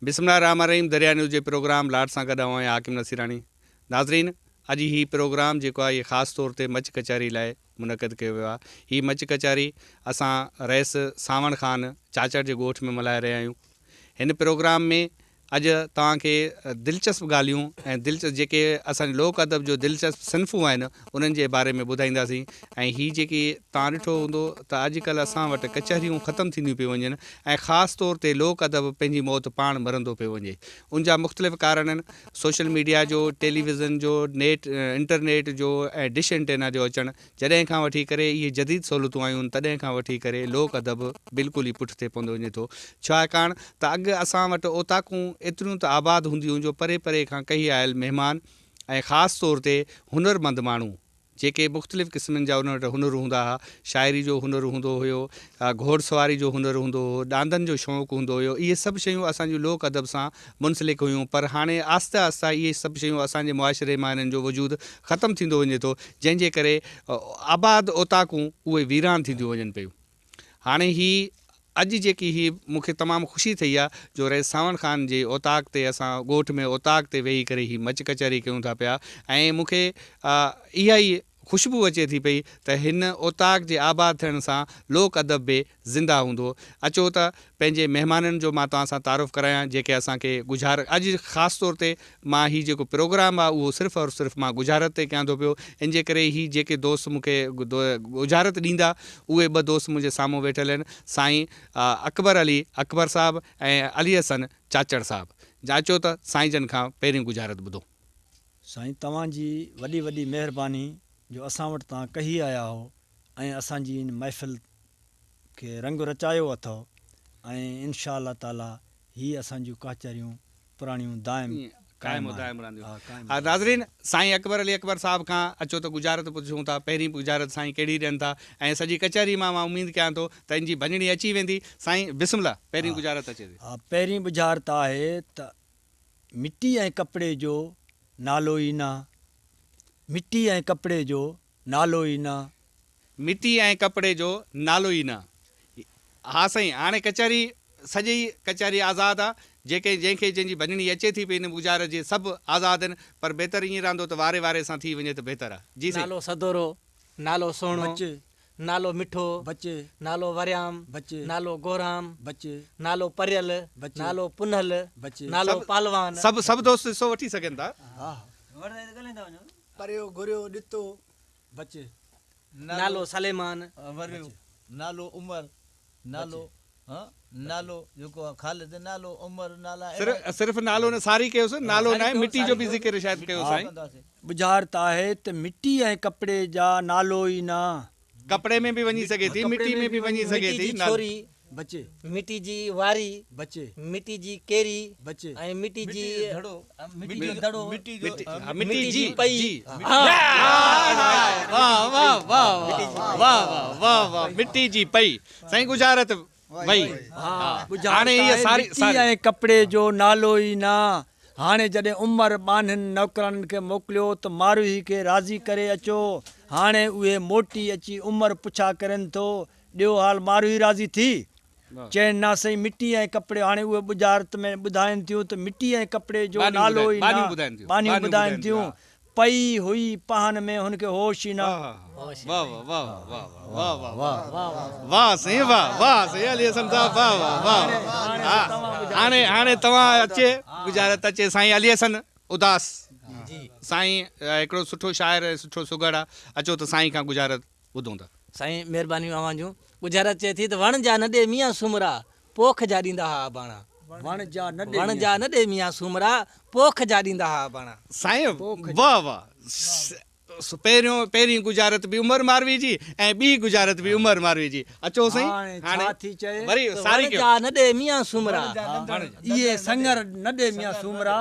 بسم الله الرحمٰن الرحيم دريا نيوز جي پروگرام لاٽ سان گڏ آئون آهيان حاڪم نصيراڻي ناظرين اڄ هي پروگرام جيڪو آهي خاص طور تي مچ ڪچهري لاء منعقد ڪيو ويو آهي هي مچ ڪچهري اسان رئيس سانوڻ خان چاچڙ جي ڳوٺ ۾ ملهائي رهيا آهيون هن پروگرام ۾ اڄ توهان کي دلچسپ ڳالهيون ۽ دلچسپ جيڪي اسان جي لوڪ ادب جو دلچسپ صنفون آهن انهن جي باري ۾ ٻڌائينداسين ۽ هي جيڪي توهان ڏٺو هوندو ته اڄ ڪلهه اسان وٽ ڪچهريون ختم ٿينديون پيون وڃن ۽ خاص طور تي لوڪ ادب پنهنجي موت پاڻ مرندو پيو وڃي ان جا مختلف ڪارڻ آهن سوشل ميڊيا جو ٽيليويزن جو نيٽ انٽرنيٽ جو ۽ ڊش انٽينا جو اچڻ جڏهن کان وٺي ڪري اهي جديد سهولتون آيون آهن تڏهن کان وٺي ڪري لوڪ ادب بلڪل ئي پٺتي پوندو وڃي ٿو. ڇاڪاڻ ته اڳ اسان وٽ اوطاقون ايتريون ته آباد هونديون هيون جو پري پري کان ڪهي آيل مهمان ۽ خاص طور تي هنرمند ماڻهو جيڪي مختلف قسمن جا انهن وٽ هنر هوندا ها شاعري جو هنر هوندو هيو گهوڙسواري جو هنر هوندو هو ڏاندن جو شوق هوندو هيو اهي سڀ شيون اسان جون لوڪ ادب سان منسلڪ هيون پر هاڻي آهستي آهستي اهي سڀ شيون اسان جي معاشري مان انهن جو وجود ختم ٿيندو وڃي ٿو جنهن جي ڪري آباد اوطاقون اهي ويران ٿينديون وڃن پيون هاڻي هي اڄ جيڪي هي مون کي تمام خوشي ٿئي آ جو رئيس سانوڻ خان جي اوطاق تي اسان ڳوٺ ۾ اوطاق تي ويهي ڪري هي مچ ڪچهري ڪيون ٿا پيا ۽ مون کي اها ئي خوشبو اچي ٿي پئي ته هن اوطاق جي آباد ٿيڻ سان لوڪ ادب به زنده هوندو. اچو ته پنهنجي مهمانن جو مان توهان سان تعارف ڪرايان جيڪي اسان کي ڳجهار اڄ خاص طور تي مان هي جيڪو پروگرام آ اهو صرف اور صرف مان ڳجهارت تي ڪيان ٿو پيو ان جي ڪري هي جيڪي دوست مون کي ڳجهارت ڏيندا اهي ٻه دوست منهنجي سامهون ويٺل آهن سائين اڪبر علي اڪبر صاحب ۽ علي حسن چاچڙ صاحب جا اچو ته سائين جن کان پهرين ڳجهارت ٻڌون. سائين توهان جي وڏي وڏي مهرباني جو اسان وٽ توهان ڪهي آيا آهو ۽ اسان جي ان محفل کي رنگ رچايو اٿو ۽ انشاء الله تعالي هي اسان جون ڪهچريون پراڻيون دائم قائم و دائم رهنديون. ناظرين سائين اڪبر علي اڪبر صاحب کان اچو ته ڳجهارت پڇون ٿا پهرين ڳجهارت سائين ڪهڙي ڏين ٿا ۽ سڄي ڪچهري مان مان اميد ڪيان ٿو ته ان جي ڀڃڻي اچي ويندي سائين بسم الله پهرين ڳجهارت اچي ٿي. ها پهرين ڳجهارت آهي ته مٽي ۽ ڪپڙي جو نالو ئي نه. مٽي ۽ ڪپڙي جو نالو ئي نه. مٽي ۽ ڪپڙي جو نالو ئي نه. ها سائين هاڻي ڪچهري سڄي ڪچهري آزاد آ جيڪي جنهن کي جنهن جي ڀڃڻي اچي ٿي پئي ان ڳجهار جي سڀ آزاد آهن پر بهتر ائين رهندو ته واري واري سان ٿي وڃي ته بهتر آ جي سائين. نالو سدورو، نالو سهڻو. بچ. نالو مٺو، بچي. نالو وريام، بچي. نالو گورام، بچي. نالو پريل، بچي. نالو پنهل، بچي. نالو پهلوان. سڀ سڀ دوست حصو وٺي سگهن ٿا. ها. پريو، گهريو، ڏتو، بچي. نالو سليمان. وريو، نالو عمر، نالو ها نالو جيڪو آ خالد نالو عمر نالا اهڙا صرف نالو نه ساري ڪيوس نالو ناهي مٽي جو به ذڪر شايد ڪيو سائين. ٻجهارت آهي ته مٽي ۽ ڪپڙي جا نالو ئي نه. ڪپڙي ۾ به وڃي سگهي ٿي مٽي ۾ به وڃي سگهي مٽي ٿي جي ڇوري. بچي. مٽي جي واري. بچي. مٽي جي ڪيري. بچي. ۽ مٽي جي دڙو. مٽي جو ها مٽي جي پئي. واه واه واه واه واه واه مٽي جي پئي. سائين ڳجهارت وئي هاڻي هيء ساري مٽي ۽ ڪپڙي جو نالو ئي نه. هاڻي جڏهن عمر ٻانهن نوڪرانن کي موڪليو ته ماروهي کي راضي ڪري اچو. هاڻي اهي موٽي اچي عمر پڇا ڪرين ٿو، ڏيو حال ماروهي راضي ٿي؟ چين نه سائين مٽي ۽ ڪپڙي هاڻي اهي ڳجهارت ۾ ٻڌائين ٿيون ته مٽي ۽ ڪپڙي جو نالو ئي نه. ٻانهيون ٻڌائين ٿيون. پئي هئي پهن ۾ هن کي هوش ئي نه. واه واه واه واه واه واه سائين واه واه سائين علي حسن صاحب واه واه واه هاڻي هاڻي توهان اچي ڳجهارت اچي سائين علي حسن اداس سائين هڪڙو سٺو شاعر ۽ سٺو سگهڙ آ اچو ته سائين کان ڳجهارت ٻڌون ٿا. سائين مهربانيون اوهان جون. ڳجهارت چئي ٿي ته وڻ جا نه ڏي ميان سومرا پوک جا ڏيندا ها اباڻا. وڻ جا نه ڏي وڻ جا نه ڏي ميان سومرا پوک جا ڏيندا ها اباڻا. سائين واه واه پهريون پهرين ڳجهارت به عمر ماروي جي ۽ ٻي ڳجهارت به عمر ماروي جي اچو سائين هاڻي ڇا ٿي چئي. وري ته ساري وڻ ڪيو. جا نه ڏي ميان سومرا. اهي سڱر نه ڏي ميان سومرا.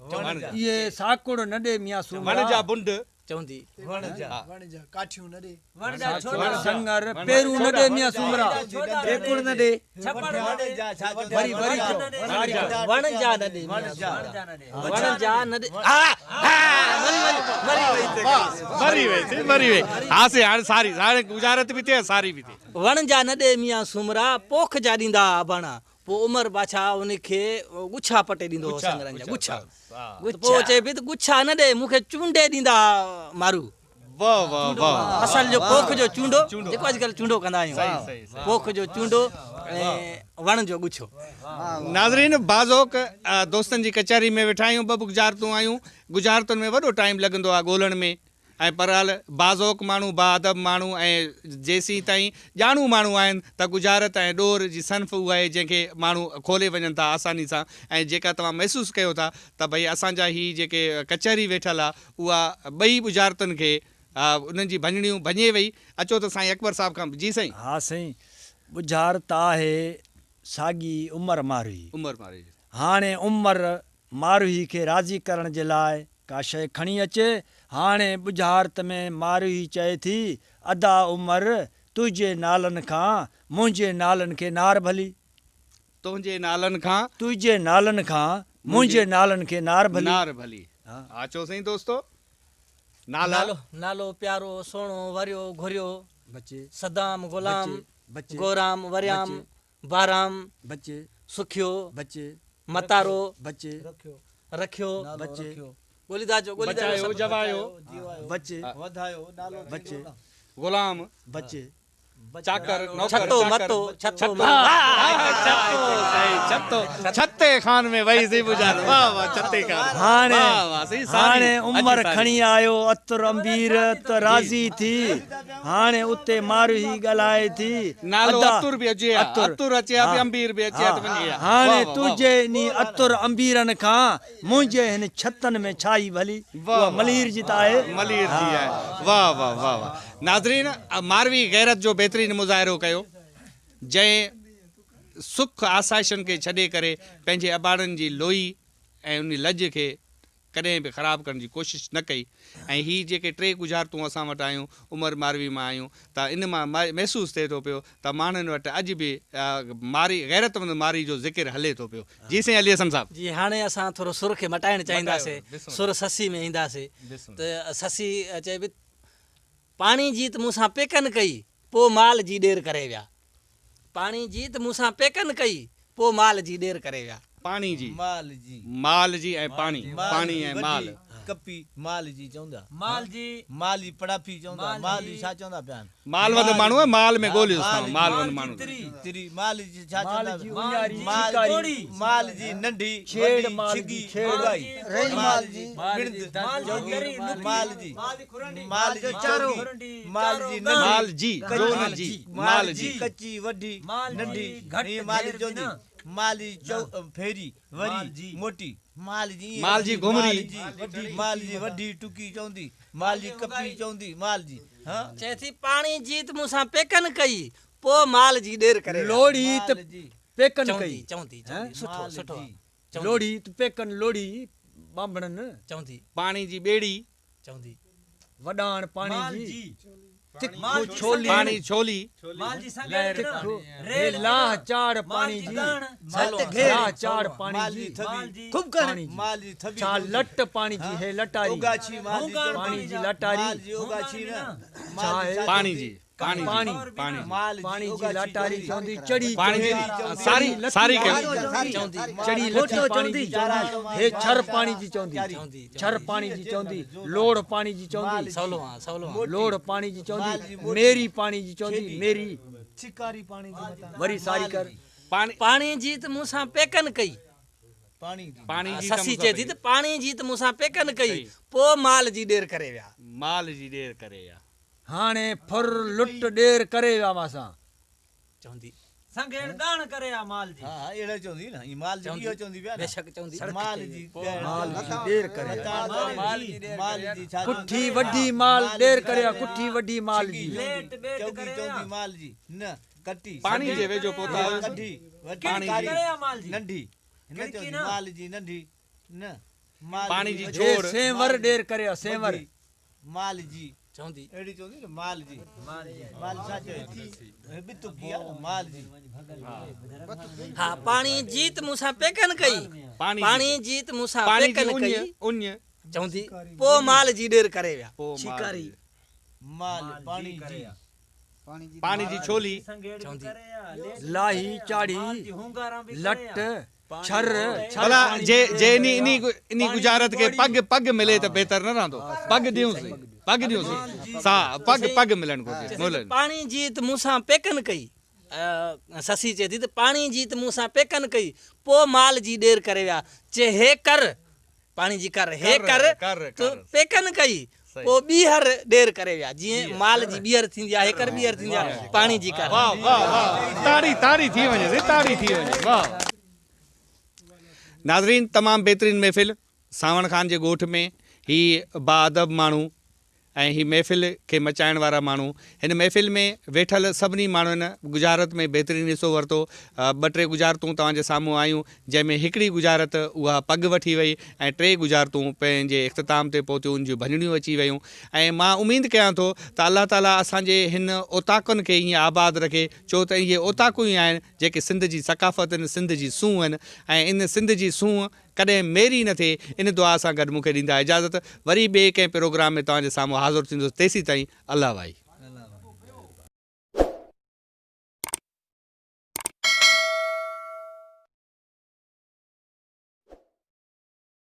اهي ساڪڙ نه ڏي ميان سومرا. وڻ جا بنڊ چوندي. وڻ جا وڻ جا ڪاٺيون نه ڏي. وڻ جا ڇوڏا. سڱر پيرون نه ڏي ميان سومرا. ٽيڪڙ نه ڏي. ڇپڙ نه ڏي. وري وري چئو. وڻ جا نه ڏي ميان سومرا. وڻ جا نه ڏي. مري وئي سي مري وئي. ها سي هاڻي ساري هاڻي ڳجهارت به ٿي ۽ ساري به ٿي. وڻ جا نه ڏي ميان سومرا پوک جا ڏيندا اباڻا. پوء عمر بادشاهه ان کي ڳڇا پٽي ڏيندو هو سڱرن جا ڳڇا. پوء چئي پئي ته ڳڇا نه ڏي مون کي چونڊي ڏيندا ها مارو. واه واه واه. فصل جو پوک جو چونڊو جيڪو اڄڪلهه چونڊو ڪندا آهيون پوک جو چونڊو ۽ وڻ جو ڳڇو. ناظرين باذوق دوستن جي ڪچهري ۾ ويٺا آهيون ٻه ڳجهارتون آهيون ڳجهارتن ۾ وڏو ٽائيم لڳندو آهي ڳولڻ ۾ ۽ پرحال باذوق ماڻهو باادب ماڻهو ۽ جيسين تائين ڄاڻو ماڻهو آهن ته ڳجهارت ۽ ڏور جي صنف اها آهي جنهن کي ماڻهو کولي وڃن ٿا آساني سان ۽ جيڪا توهان محسوس ڪيو ٿا ته ڀئي اسان جا هي جيڪي ڪچهري ويٺل آ اها ٻئي ڳجهارتن کي انهن جي ڀڃڻيون ڀڃي وئي اچو ته سائين اڪبر صاحب کان جي سائين. ها سائين ڳجهارت آهي ساڳي عمر ماروهي. عمر ماروهي. هاڻي عمر ماروهي کي راضي ڪرڻ جي لاء ڪا شيء کڻي اچي. هاڻي ٻجهارت ۾ ماروهي چئي ٿي، ادا عمر! تنهنجي نالن کان منهنجي نالن کي نار ڀلي. تنهنجي نالن کان. تنهنجي نالن کان منهنجي نالن کي نار ڀلي. نار ڀلي. اچو سائين دوستو. نالا. نالو پيارو، سهڻو، وريو، گهريو، بچي. صدام، غلام، بچي. گورام، وريام، بچي. بارام، بچي. سکيو، بچي. متارو، بچي. رکيو، بچي. ڳوليندا اچو، ڳوليندا اچو بچايو، سڀ. جوايو. بچي. وڌايو، نالو بچي. غلام. بچي. چاڪر، نوڪر، ڇتو، چاڪر. متو، ڇتو، ڇتو، سائين، ڇتو. ڇتي خان ۾ وئي سي ٻجهارت. واه واه ڇتي خان. هاڻي واه واه سائين ساري هاڻي عمر اڄ ساري. کڻي آيو عطر عنبير ته راضي ٿي. هاڻي اتي ماروهي ڳالهائي ٿي، نالو ادا عطر به اچي ها، عطر اچي ها به عنبير به اچي ها ته وڃي ها. هاڻي واه واه واه. تنهنجي انهي عطر عنبيرن کان منهنجي هن ڇتن ۾ ڇائي ڀلي. واه اها ملير جي ته آهي. ملير جي آهي. واه واه واه واه ناظرين ماروي غيرت جو بهترين مظاهرو ڪيو جنهن سک آسائشن کي ڇڏي ڪري پنهنجي اباڻن جي لوئي ۽ انهي لڄ کي ڪڏهن به خراب ڪرڻ جي ڪوشش نه ڪئي ۽ هي جيڪي ٽي ڳجهارتون اسان وٽ آيون عمر ماروي مان آيون ته ان مان محسوس ٿئي ٿو پيو ته ماڻهن وٽ اڄ به ماري غيرتمند ماري جو ذڪر هلي ٿو پيو جي سائين علي حسن صاحب. جي هاڻي اسان ٿورو سر کي مٽائڻ چاهينداسي سر سسي ۾ اينداسي ته سسي چئي پئي پاڻي جي ته مون سان پيڪن ڪئي پوء مال جي ڏير ڪري ويا. پاڻي جي ته مون سان پيڪن ڪئي، پوء مال جي ڏير ڪري ويا. پاڻي جي، مال جي. مال جي ۽ پاڻي، پاڻي ۽ مال. ڪپي مال جي چوندا. مال جي. مال جي پڙاڦي چوندا. مال جي ڇا چوندا پيا آهن. مال وند ماڻهو آهي، مال ۾ ڳوليوس ٿا، مال وند ماڻهو. تري، تري، مال جي ڇا چوندا. مال جي مال ڇڪاري. مال جي ننڍي، ڇيڙ وڏي، مال جي ڇڳي، ڇيڙ. اوڳائي. مال جي بڻد، چوڳي، مال جي. مال جي چوڳي، مال جي ننڍي، مال جي، جو نه جي، مال جي. ڪچي، وڏي، ننڍي، ائين مال جي چوندي، مال جي چو ڦيري، وري، موٽي، مال جي ائين مال جي گهمري. مال جي وڏي ٽڪي چوندي، مال جي ڪپي چوندي، مال جي ها. چئي ٿي پاڻي جي ته مون سان پيڪن ڪئي، پوء مال جي ڏير ڪري ويا. لوڙهي ته پيڪن ڪئي. چوندي، چوندي، چوندي، سٺو، سٺو آ. چوندي. لوڙهي ته پيڪن لوڙهي ٻانڀڻن. چوندي. پاڻي جي ٻيڙي. چوندي. وڏاڻ پاڻي جي تکو ڇولي. پاڻي ڇولي. تکو لاهه چاڙهه پاڻي جي. لاهه چاڙهه پاڻي جي. پاڻي جي. ڇا لٽ پاڻي جي هي لٽاري. پاڻي جي لٽاري. ڇا هي. پاڻي جي. پاڻي پاڻي پاڻي پاڻي جي لاٽاري چوندي چڙهي پاڻي جي ساري ساري چوندي چڙهي لٿي پاڻي جي چوندي هي ڇر پاڻي جي چوندي ڇر پاڻي جي چوندي لوڙهه پاڻي جي چوندي سولو آ سولو آ لوڙهه پاڻي جي چوندي ميري پاڻي جي چوندي ميري ڇڪاري پاڻي جي متان وري ساري ڪر پاڻي پاڻي جي ته مون سان پيڪن ڪئي پاڻي جي پاڻي جي سسي چئي ٿي ته پاڻي جي ته مون سان پيڪن ڪئي پوء مال جي ڏير ڪري ويا مال جي ڏير ڪري ويا. هاڻي ڦر لٽ ڏير ڪري ويا ماسان. چوندي. سنگهيڙ ڳاڻ ڪري آ مال جي. ها ها اهڙو چوندي نه هي مال جي اهو چوندي پيا نه. بيشڪ چوندي. مال جي مال جي ڏير ڪري آ. مال جي مال جي ڇا ڪٺي وڍي مال ڏير ڪري آ ڪٺي وڍي مال جي. ليٽ ٻيٽ چوڳي ڪري آ. چوندي مال جي نه ڪٽي پاڻي جي ويجهو پهتا هيس. ڪڍي وڍي پاڻي جي. ڪري آ مال جي. ننڍي نه چوندي مال جي ننڍي نه مال پاڻي جي هي ڇوڙ. سينور ڏير ڪري آ سينور. مال جي چوندي. اهڙي چوندي نه مال جي مال ڇا چئي ٿي هي به تڪي آ نه مال جي. ها پاڻي جي ته مون سان پيڪن ڪئي پاڻي جي ته مون سان پاڻي جي پيڪن اڃ ڪئي اڃ چوندي پوء مال جي ڏير ڪري ويا. پوء مال مال پاڻي جي. پاڻي جي ڇولي. لاهي چاڙهي لٽ ڇر ڇر ڀلا جي جي انهي انهي انهي ڳجهارت کي پڳ پڳ ملي ته بهتر نه رهندو پڳ ڏيونس پڳ ڏيونس سا پڳ پڳ ملڻ گهرجي مولن. پاڻي جي ته مون سان پيڪن ڪئي سسي چئي ٿي ته پاڻي جي ته مون سان پيڪن ڪئي پوء مال جي ڏير ڪري ويا چي هي ڪر پاڻي جي ڪر هي ڪر ته پيڪن ڪئي پوء ٻيهر ڏير ڪري ويا جيئن مال جي ٻيهر ٿيندي آهي هيڪر ٻيهر ٿيندي آهي پاڻي جي ڪر. واھ واھ واھ تاڙي تاڙي ٿي وڃي سائين تاڙي ٿي وڃي واھ. ناظرين تمام بهترين محفل سانوڻ خان جي ڳوٺ ۾ هي باادب ماڻهو ۽ هي محفل کي مچائڻ وارا ماڻهو هن محفل ۾ ويٺل سڀني ماڻهن ڳجهارت ۾ بهترين حصو ورتو. ٻه ٽي ڳجهارتون توهان جي سامهون آيون جنهن ۾ هڪڙي ڳجهارت اها پڳ وٺي وئي ۽ ٽي ڳجهارتون پنهنجي اختتام تي پهتيون ان جون ڀڃڻيون اچي ويون ۽ مان اميد ڪيان ٿو ته الله تعالي اسان جي هن اوطاقن کي ائين آباد رکي ڇو ته اهي اوطاقون ئي آهن جيڪي سنڌ جي ثقافت آهن سنڌ جي سونهن آهن ۽ ان سنڌ جي سونهن ڪڏهن ميري نه ٿئي ان دعا سان گڏ مون کي ڏيندا اجازت وري ٻئي ڪنهن پروگرام ۾ توهان جي سامهون حاضر ٿيندس تيسيتائين الله واهي.